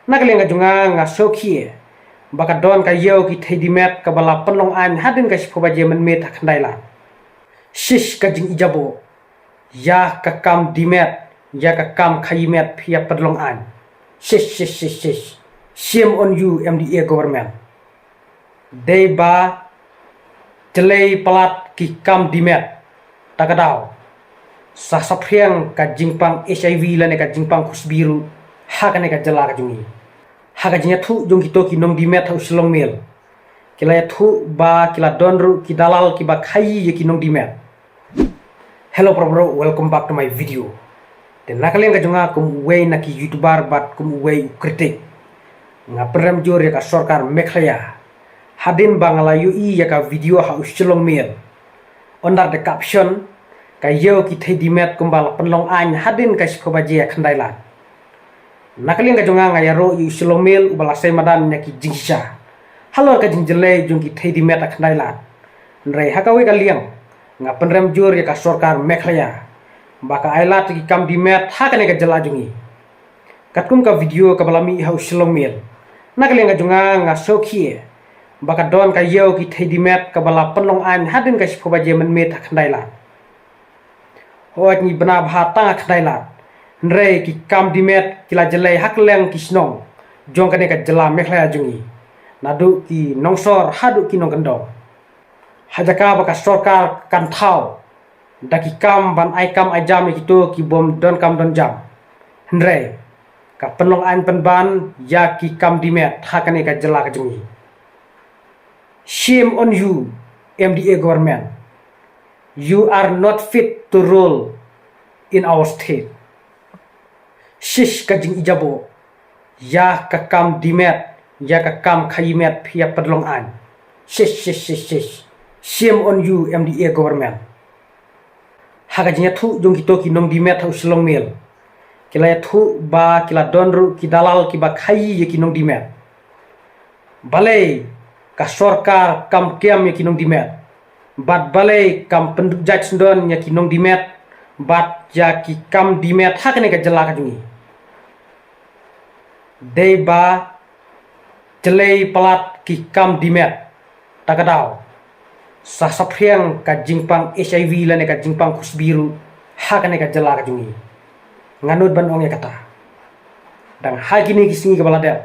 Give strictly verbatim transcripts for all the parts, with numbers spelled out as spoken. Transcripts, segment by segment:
Na ka liang ka jong nga, nga sngewkhia ba ka don ka ïew ki thei dimet kaba la pynlong aiñ hadien ka shiphew baje mynmiet ha Khyndailad. Shish ka jingijabo, ïa ka kam dimet, ïa ka kam khaïi met phi ïa pynlong aiñ. Shish, shish, shish, shish. Shame on you, M D A government. Dei ba jlei palat ki kam dimet, ta ka daw sa saphriang ka jingpang H I V lane ka jingpang khusbi ruh ha kane ka jylla ka jong ngi. Ha ka jingïathuh jong kito ki nongdimet ha u Shillong Mail, ki la ïathuh ba ki la don ruh ki dalal kiba khaïi ïa ki nongdimet. Hello para bro, welcome back to my video. Te na ka liang ka jong nga kum uwei na ki YouTuber bad kum uwei u critic, nga pynrem jur ïa ka sorkar Meghalaya hadien ba nga la ïohi ïa ka video ha u Shillong Mail under the caption, ka ïew ki thei dimet kumba la pynlong aiñ hadien ka shiphew baje ha Khyndailad. Na ka liang ka jong nga, nga ïaroh ïa u Shillong Mail uba la sei madan ïa ki jingshisha halor ka jingjlei jong ki thei dimet ha Khyndailad. Hynrei ha kawei ka liang, nga pynrem jur ïa ka sorkar Meghalaya ba ka ailad ïa ki kam dimet ha kane ka jylla jong ngi. Katkum ka video kaba la mih ha u Shillong Mail, na ka liang ka jong nga, nga sngewkhia ba ka don ka ïew ki thei dimet kaba la pynlong aiñ hadien ka shiphew baje mynmiet ha Khyndailad. Hooid, ngi bna bha tang ha Khyndailad, hynrei ki kam dimet ki la jlei ha kylleng ki shnong jong kane ka jylla Meghalaya jong ngi, naduh ki nongsor haduh ki nongkyndong. Ha jaka ba ka sorkar kan thaw da ki kam ban ai kam ai jam ïa kito ki bym don kam don jam, hynrei ka pynlong aiñ pynban ïa ki kam dimet ha kane ka jylla ka jong ngi. Shame on you, M D A government. You are not fit to rule in our state. Shish ka jingijabo, ïa ka kam dimet, ïa ka kam khaïi met phi ïa pynlong aiñ. Shish, shish, shish, shish. Shame on you, M D A government. Ha ka jingïathuh jong kito ki nongdimet ha u Shillong Mail, ki la ïathuh ba ki la don ruh ki dalal kiba khaïi ïa ki nongdimet. Balei ka sorkar kam kem ïa ki nongdimet, bad balei kam pynduh jait syndon ïa ki nongdimet bad ïa ki kam dimet ha kane ka jylla ka jong ngi? Dei ba jlei palat ki kam dimet, ta ka daw sa saphriang ka jingpang H I V lane ka jingpang khusbi ruh ha kane ka jylla ka jong ngi. Nga nud ban ong ïa kata, dang ha kine ki sngi kaba la dep,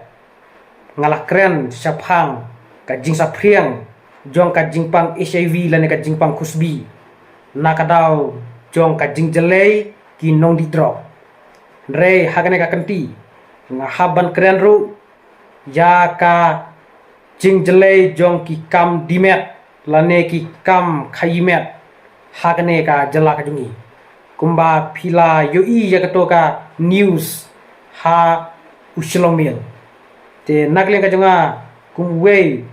nga la kren shaphang ka jingsaphriang jong ka jingpang H I V lane ka jingpang khusbi na ka daw jong ka jingjlei ki nongdih drok. Hynrei ha kane ka kynti, nga hap ban kren ruh ïa ka jingjlei jong ki kam dimet lane ki kam khaïi met ha kane ka jylla ka jong ngi, kumba phi la ïohi ïa kato ka news ha u Shillong Mail. Te na ka liang ka jong nga, kum uwei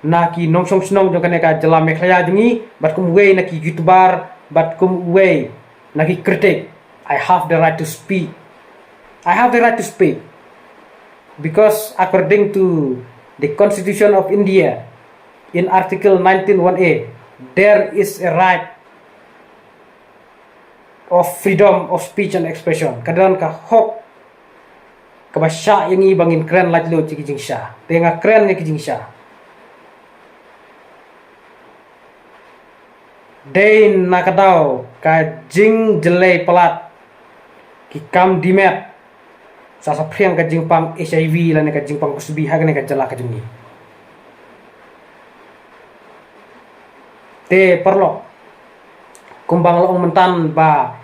na ki nongshong shnong jong kane ka jylla Meghalaya jong ngi, bad kum uwei na ki YouTuber, bad kum uwei na ki critic, I have the right to speak. I have the right to speak because according to the Constitution of India, in Article nineteen one A, there is a right of freedom of speech and expression. Ka don ka hok kaba shah ïa ngi ba ngin kren laitluid ïa ki jingshisha. Te nga kren ïa ki jingshisha. Dei na ka daw ka jingjlei palat ki kam dimet sa saphriang ka jingpang H I V lane ka jingpang khusbi ha kane ka jylla ka jong ngi. Te paralok, kumba nga la ong myntan ba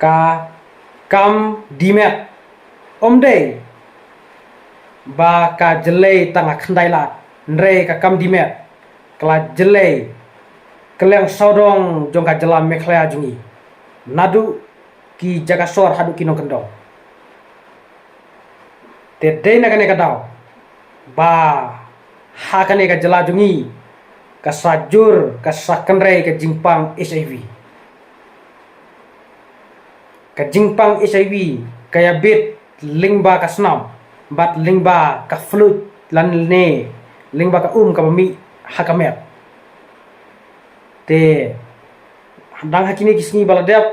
ka kam dimet ym dei ba ka jlei tang ha Khyndailad, hynrei ka kam dimet ka la jlei kylleng sawdong jong ka jylla Meghalaya jong ngi, naduh ki jaka sor haduh ki nongkyndong. Te dei na kane ka daw ba ha kane ka jylla jong ngi ka sa jur, ka sa kynrei ka jingpang H I V. Ka jingpang H I V ka ïabit lyngba ka snam bad lyngba ka fluid lane lyngba ka um kaba mih ha ka met. Te dang ha kine ki sngi ba la dep,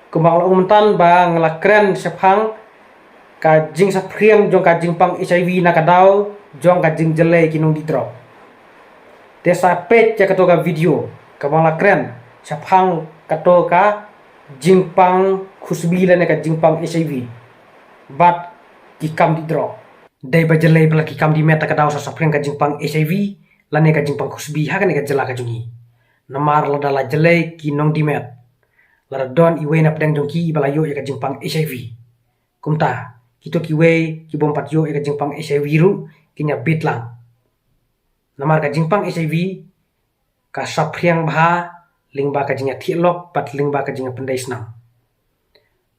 kumba nga la ong myntan ba nga la kren shaphang ka jingsaphriang jong ka jingpang HIV na ka daw jong ka jingjyllei ki nongdih drok. Te sa peit ïa kato ka video kaba la kren shaphang kato ka jingpang khusbi lane ka jingpang HIV bad ki kam dih drok. Dei ba jyllei palat ki kam dih met ha ka daw sa saphriang ka jingpang HIV lane ka jingpang khusbi ha kane ka jylla ka jong ngi. Namar lada la jyllei ki nongdih met, lada don iwei na pdeng jong ki ba la ïoh ïa ka jingpang HIV, kumta kito kiwei ki bym pat ïoh ïa ka jingpang HIV ruh kin ïa bit lang. Namar ka jingpang HIV ka saphriang bha lyngba ka jingïathiah lok bad lyngba ka jingïapyndei snam.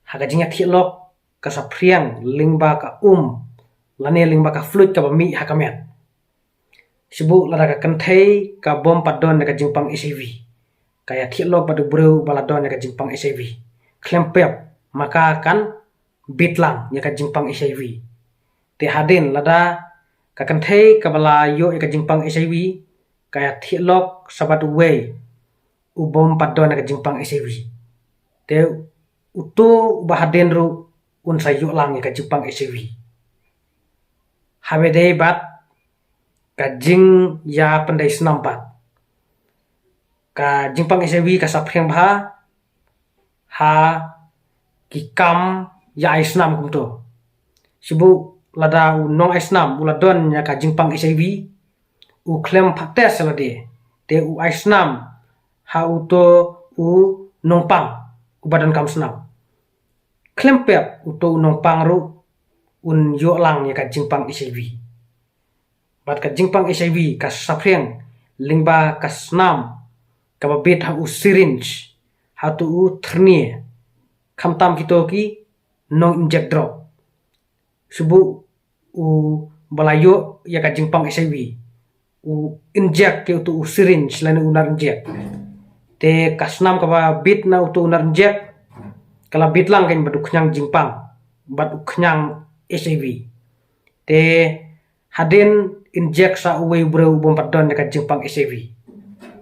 Ha ka jingïathiah lok ka saphriang lyngba ka um lane lyngba ka fluid kaba mih ha ka met. Shu buh lada ka kynthei ka bym pat don ïa ka jingpang HIV, ka ïathiah lok bad u briew ba la don ïa ka jingpang HIV, khlem pep ma ka kan bit lang ïa ka jingpang HIV. Te hadien lada ka kynthei kaba la ïoh ïa ka jingpang HIV ka ïathiah lok sa bad uwei u bym pat don ïa ka jingpang HIV, te uto uba hadien ruh un sa ïoh lang ïa ka jingpang HIV. Haba dei bad ka jingïapyndei snam pat, ka jingpang HIV ka saphriang bha ha ki kam ïa ai snam kumto. Shu buh lada u nong ai snam u la don ïa ka jingpang HIV, u khlem pat test lade, te u ai snam ha uto u nongpang uba donkam snam, khlem pep uto u nongpang ruh un ïoh lang ïa ka jingpang HIV. Bad ka jingpang HIV ka saphriang lyngba ka snam kaba bit ha u syringe, ha uto u thyrnia, khamtam kito ki nong injek drok. Shu buh uba la ïoh ïa ka jingpang HIV u injek ïa uto u syringe lane u nar injek, te ka snam kaba bit na uto u nar injek ka la bit lang kein bad u khñiang jingpang bad u khñiang HIV. Te hadien injek sa uwei u briew u bym pat don ïa ka jingpang HIV,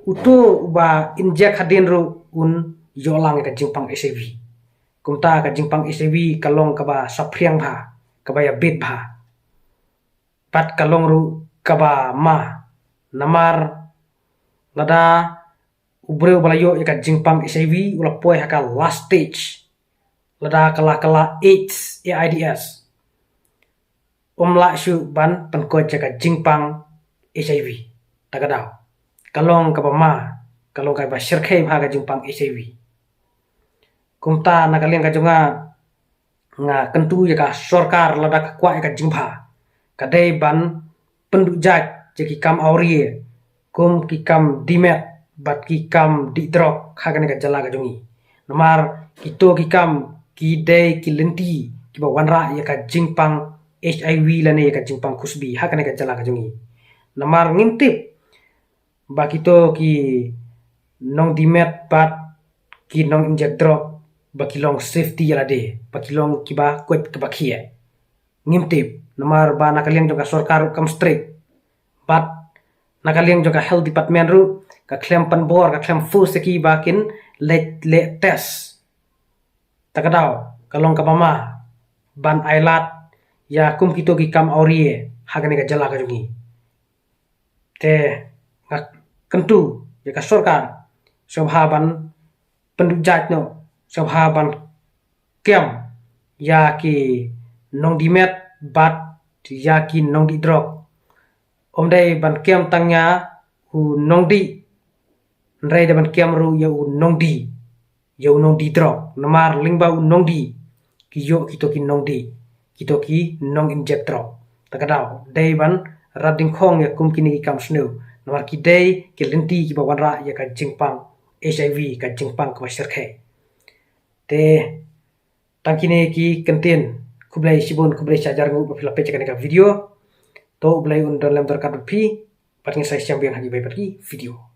uto uba injek hadien ruh un ïoh lang ïa ka jingpang HIV. Kumta ka jingpang HIV ka long kaba saphriang bha, kaba ïabit bha, bad ka long ruh kaba ma. Namar lada u briew ba la ïoh ïa ka jingpang HIV u la poi ha ka last stage, lada ka la kylla AIDS AIDS, um lah shuh ban pynkoit ïa ka jingpang HIV. Ta ka daw ka long kaba ma, ka long kaba shyrkhei bha ka jingpang HIV. Kumta na ka liang ka jong nga, nga kyntu ïa ka sorkar lada ka kwah ïa ka jingbha, ka dei ban pynduh jait ïa ki kam awria kum ki kam dih met bad ki kam dih drok ha kane ka jylla ka jong ngi. Namar kito ki kam ki dei ki lynti kiba wanrah ïa ka jingpang HIV lane ïa ka jingpang khusbi ha kane ka jylla ka jong ngi. Namar ngim tip ba kito ki nongdih met bad ki nong injek drok ba ki long safety ïa lade, ba ki long kiba koit kaba khia. Ngim tip namar ba na ka liang jong ka sorkar ruh kam strict, bad na ka liang jong ka health department ruh ka khlem pynbor, ka khlem force ïa ki ba kin leit leh test. Ta ka daw ka long kaba ma ban ailad ïa kum kito ki kam awria ha kane ka jylla ka jong ngi. Te nga kyntu ïa ka sorkar sngewbha ban pynduh jait noh, sngewbha ban kem ïa ki nongdih met bad ïa ki nongdih drok. Ym dei ban kem tang ïa u nongdih, hynrei dei ban kem ruh ïa u nongdih, ïa u nongdih drok. Namar lyngba u nongdih ki ïoh kito ki nongdih, kito ki nong injek drok. Ta ka daw dei ban rat dyngkhong ïa kum kine ki kam sniew, namar ki dei ki lynti kiba wanrah ïa ka jingpang HIV, ka jingpang kaba shyrkhei. Te tang kine ki kyntien. Khublei shibun, khublei shihajar nguh ba phi la peit ïa kane ka video. To U Blei un don lem dorkar bad phi, bad ngin sa ïashem biang ha kiwei pat ki video.